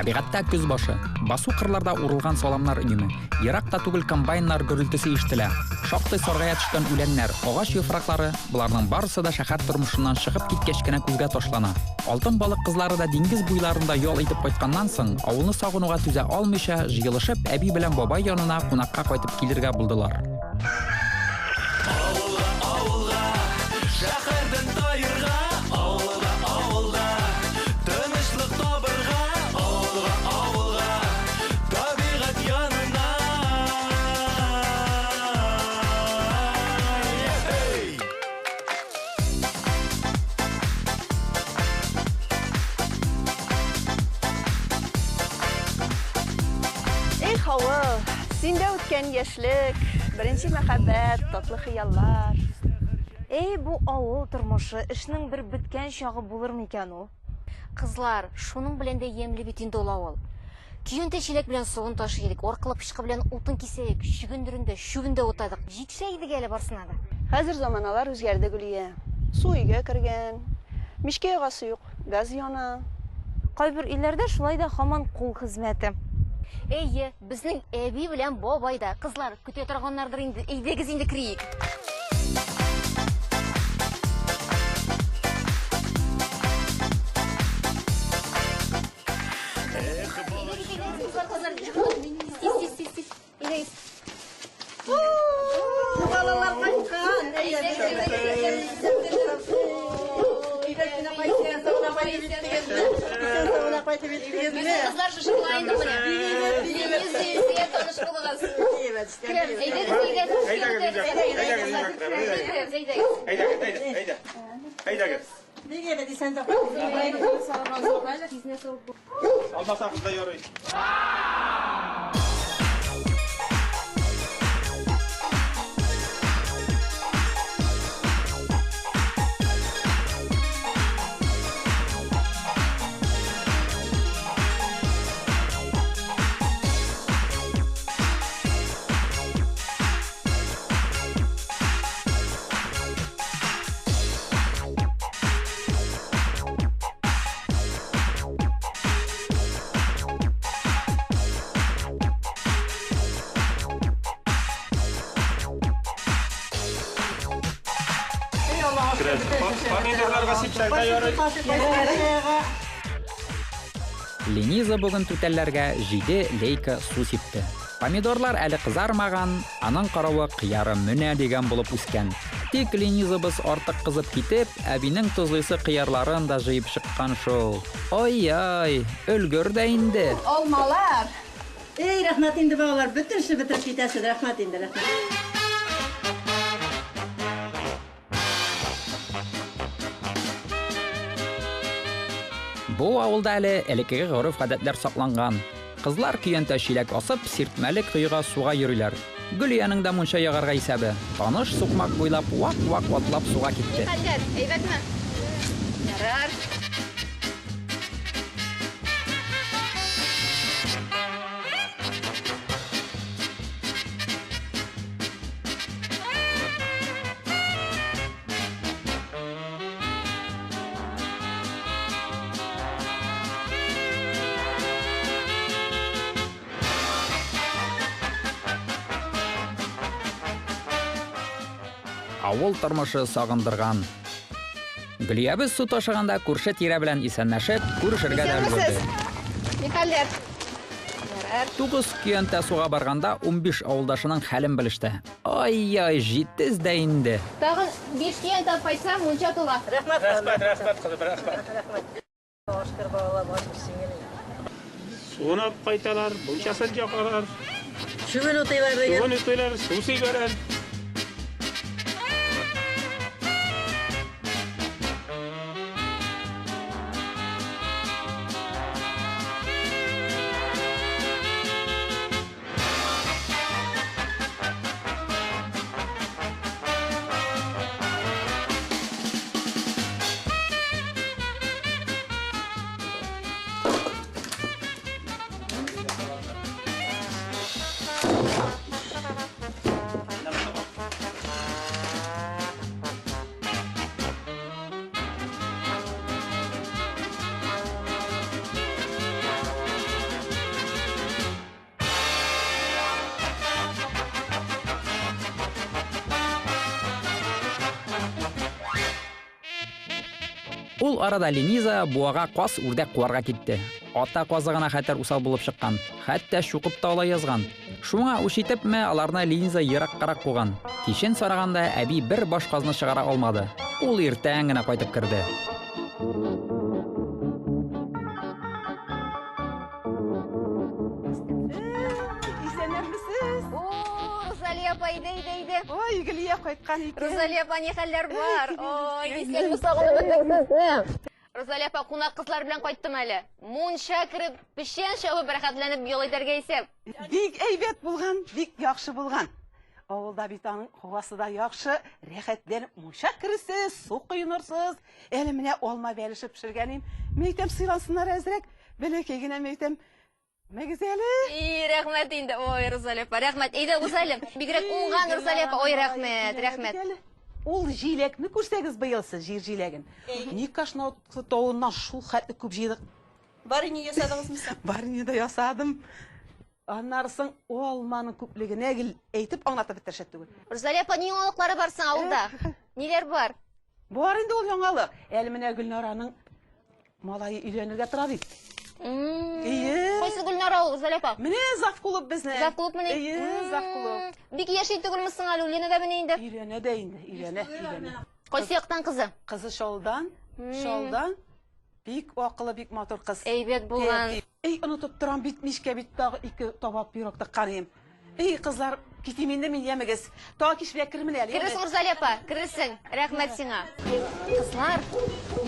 Табигатьтә көз башы. Басу кырларда урылган саламнар өеме. Ерак та түгел комбайннар гөрелтесе ишетелә. Шактый саргая төшкән үләннәр, агач яфраклары, боларның барысы да шәһәр тормышыннан чыгып киткәч кенә күзгә ташлана. Алтын балык кызлары да диңгез буйларында ял итеп кайтканнан соң, авылны сагынуга түзә алмыйча, җыелышып, әби белән бабай янына кунакка кайтып килергә булдылар. Авылга, авылга, шәһәрдән таерга, авылга, авылда тынычлык табырга, авылга, авылга, табигать янына. Эй! Эх, авыл, синдә үткән яшьлек, беренче мәхәббәт, татлы хыяллар. Эй, бу авыл тормышы, эшнең бер беткән чагы булыр микән ул? Кызлар, шуның белән дә ямьле бит инде ул авыл. Көянтә чиләк белән суын ташый идек, аркылы пычкы белән утын кисә идек, чөгендерен дә, чүбен дә утадык. Җитешә идек әле барсына да. Хәзер заманалар үзгәрде, Гөлия. Су өйгә кергән, мичкә ягасы юк, газ яна. Кайбер өйләрдә шулай да һаман кул хезмәте. Әйе, безнең әби белән бабай да. Кызлар, көтә торганнардыр инде. Әйдәгез инде керик. Тиз, тиз, тиз, тиз. Әйдәгез. Балалар кайткан. Кызлар шушы инде менә. Йөз-йөзгә таныш булыгыз. Керәбез. Әйдәгез, әйдәгез. Әйдәгез, әйдәгез, Керәбез, әйдәгез. Әйдәгез, әйдә, әйдә. Әйдәгез. Алмасагыз да ярый. Помидорларга сипсәң дә ярый. Лениза бүген түтәлләргә җиде лейка су сипте. Помидорлар әле кызармаган, аның каравы кыяры менә дигән булып үскән. Тик Ленизабыз артык кызып китеп, әбинең тозлыйсы кыярларын да җыеп чыккан шул. Ай-яй, өлгер дә инде. Алмалар. Эй, рәхмәт инде балалар, бөтен эшне бетереп китәсез, рәхмәт инде, рәхмәт. Бу авылда әле элеккеге гореф-гадәтләр сакланган. Кызлар көянтә чиләк асып, сиртмәле коега суга йөриләр. Гөлиянең дә мунча ягарга исәбе. Таныш сукмак буйлап вак-вак атлап суга китте. Хәлләр, әйбәтме? Ярар. Авыл тормышы сагындырган. Гөлиябез су ташыганда күрше тирә белән исәнләшеп, күрешергә дә өлгерде. Ни хәлләр? Ярар. Тугыз көянтә суга барганда 15 авылдашының хәлен белеште. Ай-яй, җитез дә инде. Тагын 5 көянтә алып кайтсам, мунча тула. Рәхмәт. Рәхмәт, рәхмәт, кызым, рәхмәт. Суын алып кайталар, мунчасын ягалар, Чүбен утыйлар дигән. суын утыйлар, су сибәләр. Ул арада Лениза буага каз үрдәк куарга китте. Ата казы гына хәтәр усал булып чыккан, хәтта чукып та ала язган. Шуңа үч итепме, аларны Лениза ераккарак куган. Кичен сараганда әби бер баш казны чыгара алмады. Ул иртән генә кайтып керде. Исәннәрмесез? О, Рузалия апа, әйдә, әйдә, әйдә. Ой, Гөлия кайткан икән. Рузалия апа, ни хәлләр бар? Ой, исәнме сагынып беттек сезне. Рузалия апа, кунак кызлар белән кайттым әле. Мунча кереп, печән чабып, рәхәтләнеп ял итәргә исәп. Бик әйбәт булган, бик яхшы булган. Авылда бит аның һавасы да яхшы, рәхәтләнеп мунча керерсез, су коенырсыз. Әле менә алма бәлеше пешергән идем. Мин әйтәм, сыйлансыннар әзрәк. Бәләкәй генә мин әйтәм. Мәгез әле. И, рәхмәт инде. Ой, Рузалия апа, рәхмәт. Әйдә, уз әле. Бигрәк уңган Рузалия апа. Ой, рәхмәт, рәхмәт. Ул җиләкне күрсәгез быел сез, җир җиләген. Никашна тавыннан шул хәтле күп җыйдык. Варенье ясадыгызмы соң? Варенье да ясадым. Аннары соң алманың күплегенә гел әйтеп аңлатып бетершә түгел. Рузалия апа, ни яңалыклары бар соң авылда? Ниләр бар? Бар инде ул яңалык. Әле менә Гөлнараның малае өйләнергә тора бит. Ие. Кайсы Гөлнара ул, Рузалия апа? Менә завклуб безнең. Завклуб менә. Ие, завклуб. Бик яшь түгелме соң әле, өйләнә дә менә инде. Өйләнә дә инде, өйләнә, өйләнә. Кайсы яктан кызы? Кызы Шалдан, Шалдан. Бик акыллы, бик матур кыз. Әйбәт булган. Эй, онытып торам бит, мичкә бит тагы ике таба пирог тыккан идем. Эй, кызлар, китим инде мин, ямегез. Тагы кич белән кермен әле. Керерсең, Рузалия апа, керерсең. Рәхмәт сиңа. Кызлар,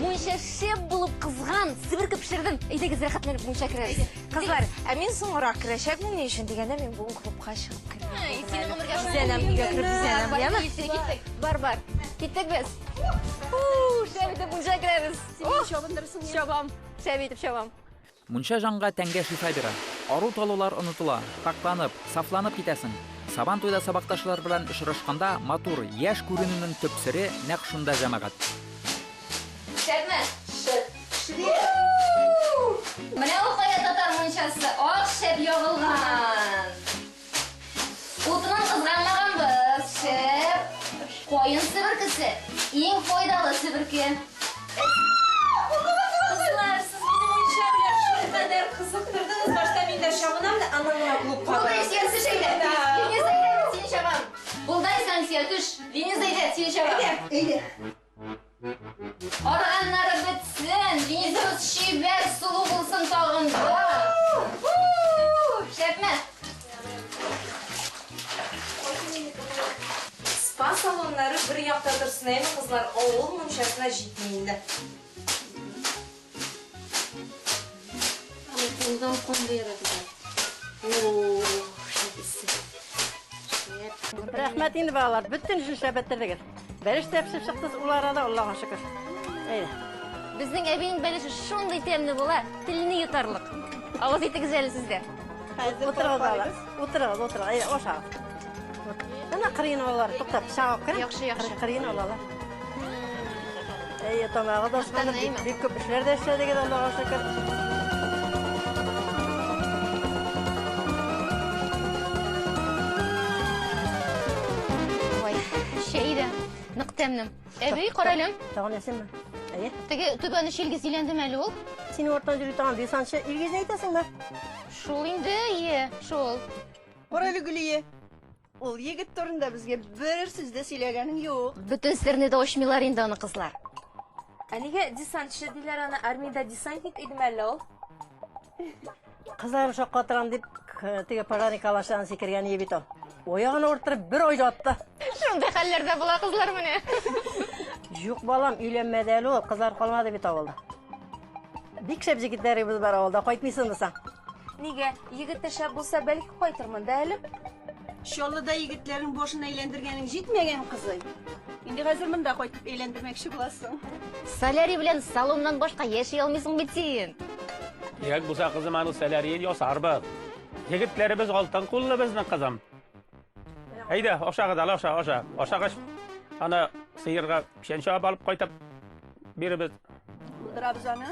мунча шәп булып кызган, себерке пешердем. Әйдәгез, рәхәтләнеп мунча керәбез. Кызлар, ә мин соңрак керәчәкмен, ни өчен дигәндә, мин бүген клубка чыгып кердем. Синең гомергә Бизәнәм, өйгә кереп бизәнәм, яме? Киттек, бар, бар. Киттек без. Шәп итеп мунча керәбез. Син чабындырсың. Чабам, шәп итеп чабам. Мунча җанга тәнгә шифа бирә. Ару-талулар онытыла, пакьланып, сафланып китәсең. Сабан туйда сабакташлар белән очрашканда матур, яшь күренүнең төп сере нәкъ шунда, җәмәгать. Шәпме? Шәп. Менә ул кая татар мунчасы, ак шәп ягылган. Утынын кызганмаганбыз, шәп. Каен себеркесе, иң файдалы себерке. Кызлар, сез мине мунча белән шулкадәр кызыктырдыгыз. Башта мин дә чабынам да, аннан гына клубка Булды, барам. син төш әйдә. Денис, әйдә, мин сине чабам. Булды, Сансия, төш. Денис, әйдә, сине чабам. Әйдә. Арганнары бетсен, Денисыбыз чибәр, сылу булсын тагын да. Шәпме? Спа салоннары бер якта торсын, әйме, кызлар, авыл мунчасына җитми инде. Кулдан кан бирә. О, шәп исе. Шәп. Рәхмәт инде балалар, бөтен эшне эшләп бетердегез. Бәлеш тә пешеп чыкты ул арада, Аллага шөкер. Әйдә. Безнең әбинең бәлеше шундый тәмле була, телне йотарлык. Авыз итегез әле сез дә. Утырыгыз балалар. Утырыгыз, утырыгыз. Әйдә, ашагыз. Әнә кырыен алалар. Тукта, пычак алып керим. Яхшы, яхшы. Кырыен алалар. Әйе, тамагы да ачкандыр, Мактанаймы? бик күп эшләр дә эшләдегез, Аллага шөкер. Ой, чәй дә нык тәмле. Әби, каралым. Тагын ясыйммы? Әйе. Теге түбән оч Илгиз өйләндеме әле ул? Синең арттан йөри торган десантчы Илгизне әйтәсеңме? Шул инде, ие, шул. Карале, Гөлия. Ул егет турында безгә бер сүз дә сөйләгәнең юк. Бөтен серне дә ачмыйлар инде аны кызлар. Ә нигә десантчы диләр аны? Армиядә десантник идеме әллә ул? Кызлар шаккатырам дип, теге пожарный калашдан сикергән ие бит ул. Аягын авырттырып бер ай ятты. Шундый хәлләрдә була кызлар менә. Юк, балам, өйләнмәде әле ул, кызлар калмады бит авылда. Бик шәп җегетләребез бар авылда, кайтмыйсыңмы соң? Нигә? Егет тә шәп булса, бәлки кайтырмын да әле. Чаллыда егетләрнең башын әйләндергәнең җитмәгән, кызый. Инде хәзер монда кайтып әйләндермәкче буласың. Солярий белән салоннан башка яши алмыйсың бит син. Кирәк булса, кызым, аны солярийын ясарбыз. Егетләребез алтын куллы безнең, кызым. Әйдә, ашагыз әле, аша, аша. Ашагач, аны сыерга печән чабып алып кайтып биребез. Булдырабыз аны.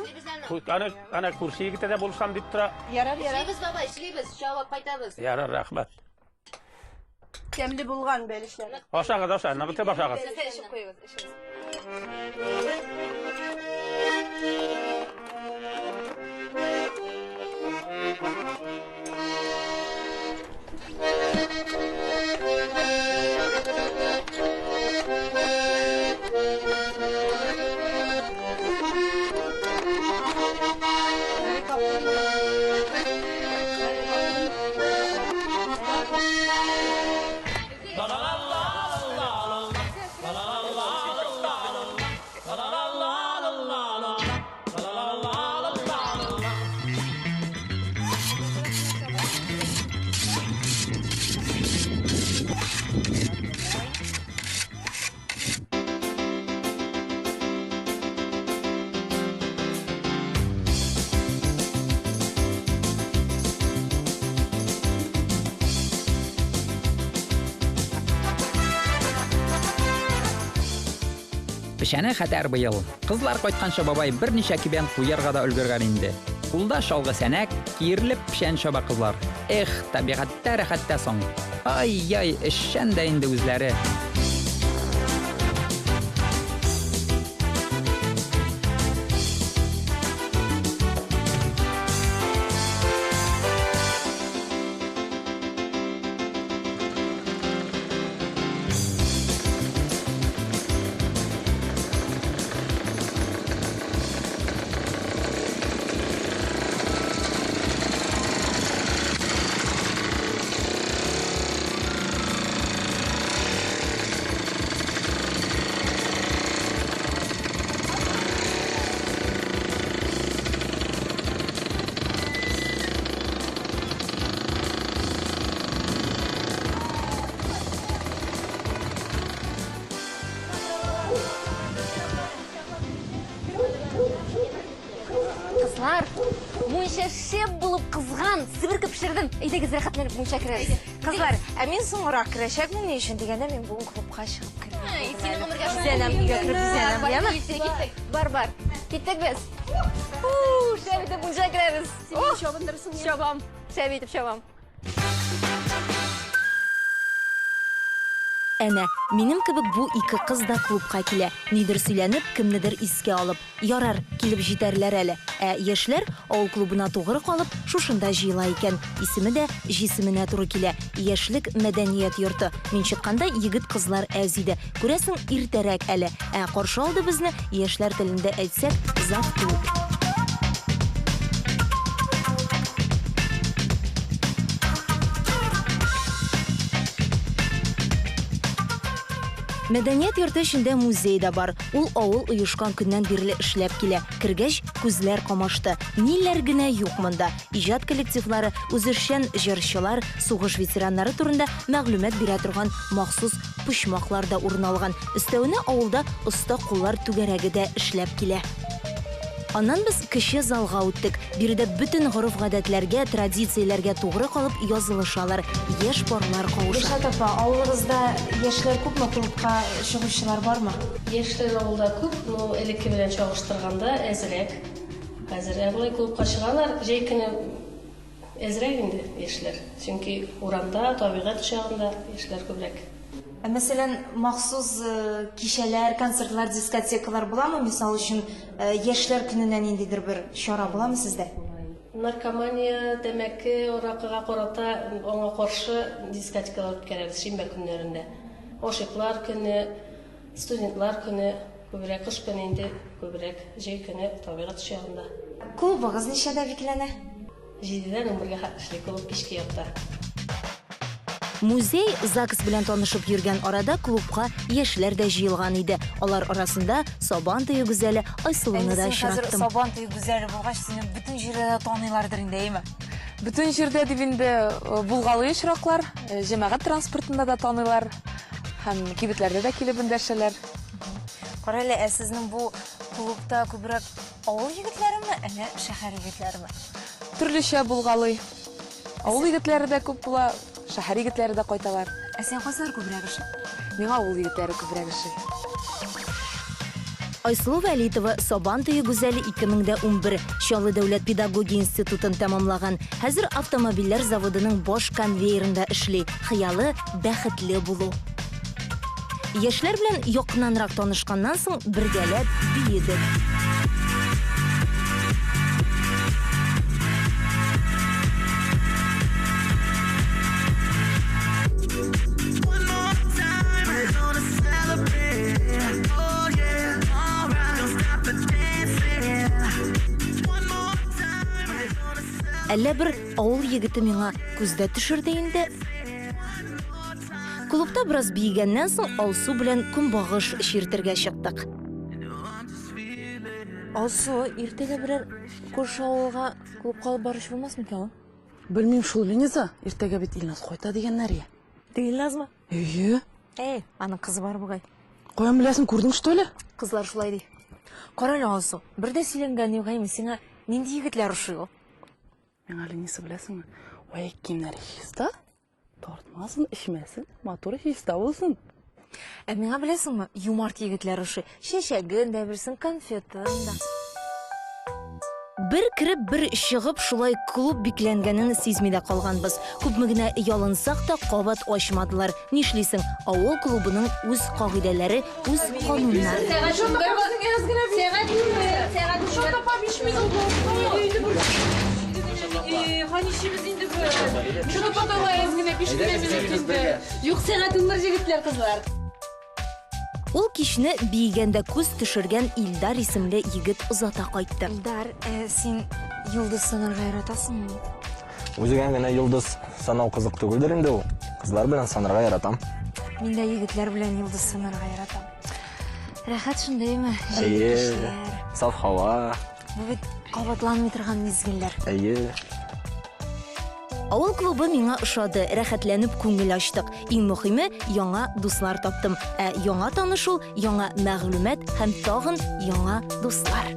Аны, аны күрше егете дә булышам дип тора. Ярар, ярар. Эшлибез, бабай, эшлибез. Чабып кайтабыз. Ярар, рәхмәт. Тәмле булган бәлешләр. Ашагыз, аша, ныгытып ашагыз. Эчеп куегыз, эчегез. Печәне хәтәр быел. Кызлар кайтканчы бабай берничә кибән куярга да өлгергән инде. Кулда чалгы сәнәк, киерелеп печән чаба кызлар. Эх, табигатьтә рәхәттә соң. Ай-яй, эшчән дә инде үзләре. Кызлар, мунча шәп булып кызган, себерке пешердем. Әйдәгез рәхәтләнеп мунча керәбез. Кызлар, ә мин соңрак керәчәкмен, ни өчен дигәндә мин бүген клубка чыгып кердем. Синең гомергә Бизәнәм, өйгә кереп бизәнәм, яме? Киттек. Бар, бар. Киттек без. У, шәп итеп мунча керәбез. Син чабындырсың. Чабам. Шәп итеп чабам. Әнә, минем кебек бу ике кыз да клубка килә. Нидер сөйләнеп, кемнедер искә алып. Ярар, килеп җитәрләр әле. Ә яшьләр авыл клубына тугры калып, шушында җыела икән. Исеме дә җисеменә туры килә. Яшьлек мәдәният йорты. Мин чыкканда егет-кызлар әз иде. Күрәсең, иртәрәк әле. Ә каршы алды безне, яшьләр телендә әйтсәк, завклуб. Мәдәният йорты эчендә музей да бар. Ул авыл оешкан көннән бирле эшләп килә. Кергәч, күзләр камашты. Ниләр генә юк монда. Иҗат коллективлары, үзешчән җырчылар, сугыш ветераннары турында мәгълүмат бирә торган махсус почмаклар да урын алган. Өстәвенә авылда оста куллар түгәрәге дә эшләп килә. Аннан без кече залга үттек. Биредә бөтен гореф-гадәтләргә, традицияләргә тугры калып язылышалар. Яшь парлар кавыша. Гөлшат апа, авылыгызда яшьләр күпме, клубка чыгучылар бармы? Яшьләр авылда күп, но элекке белән чагыштырганда әзрәк. Хәзер ә болай клубка чыгалар, җәй көне әзрәк инде яшьләр. Чөнки урамда, табигать кочагында яшьләр күбрәк. Ә мәсәлән, махсус кичәләр, концертлар, дискотекалар буламы? Мисал өчен, яшьләр көненә ниндидер бер чара буламы сездә? Наркомания, тәмәке, аракыга карата аңа каршы дискотекалар үткәрәбез шимбә көннәрендә. Гашыйклар көне, студентлар көне, күбрәк кыш көне инде, күбрәк җәй көне табигать кочагында. Клубыгыз ничәдә бикләнә? 7-дән 11-гә хәтле эшли клуб кичке якта. Музей, ЗАГС белән танышып йөргән арада клубка яшьләр дә җыелган иде. Алар арасында Сабан туе гүзәле Айсылуны да Әнисе, хәзер очраттым. Сабан туе гүзәле булгач, сине бөтен җирдә дә таныйлардыр инде, әйеме? Бөтен җирдә дип инде булгалый очраклар, җәмәгать транспортында да таныйлар һәм кибетләрдә дә килеп эндәшәләр. Кара әле, ә сезнең бу клубта күбрәк авыл егетләреме, әллә шәһәр егетләреме? Төрлечә булгалый. Авыл егетләре дә күп була, шәһәр егетләре дә кайталар. Ә сиңа кайсылар күбрәк ошый? Миңа авыл егетләре күбрәк ошый. Айсылу Вәлитова Сабан туе гүзәле 2011 Чаллы дәүләт педагогия институтын тәмамлаган. Хәзер автомобильләр заводының баш конвейерында эшли. Хыялы бәхетле булу. Яшьләр белән якыннанрак танышканнан соң бергәләп биедек. Әллә бер авыл егете миңа күз дә төшерде инде. Клубта бераз биегәннән соң Алсу белән көнбагыш чиртергә чыктык. Алсу, иртәгә берәр күрше авылга клубка алып баручы булмас микән ул? Белмим шул, Лениза, иртәгә бит Илназ кайта дигәннәр я. Теге Илназмы? Әйе. Әй, аның кызы бар бугай. Каян беләсең, күрдең что ли? Кызлар шулай ди. Кара әле, Алсу, бер дә сөйләнгән юк, әйме, сиңа нинди егетләр ошый ул? Миңа Лениза беләсеңме? Аяк киемнәре чиста, тартмасын, эчмәсен, матур чиста булсын. Ә миңа беләсеңме, юмарт егетләр ошый. Чәчәген дә бирсен, конфетын да. Бер кереп, бер чыгып, шулай клуб бикләнгәнен сизми дә калганбыз. Күпме генә ялынсак та, кабат ачмадылар. Нишлисең, авыл клубының үз кагыйдәләре, үз кануннары. Юк, сәгать 11 егетләр, кызлар. Ул кичне биегәндә күз төшергән Илдар исемле егет озата кайтты. Илдар, ә син йолдыз санарга яратасыңмы? Үзеңә генә йолдыз санау кызык түгелдер инде ул. Кызлар белән санарга яратам. Мин дә егетләр белән йолдыз санарга яратам. Рәхәт шундыймы? Җәйге Әйе. кичләр. Саф һава. Бу бит кабатланмый торган мизгелләр. Әйе. Авыл клубы миңа ошады, рәхәтләнеп күңел ачтык. Иң мөхиме, яңа дуслар таптым. Ә яңа танышу, яңа мәгълүмат һәм тагын яңа дуслар.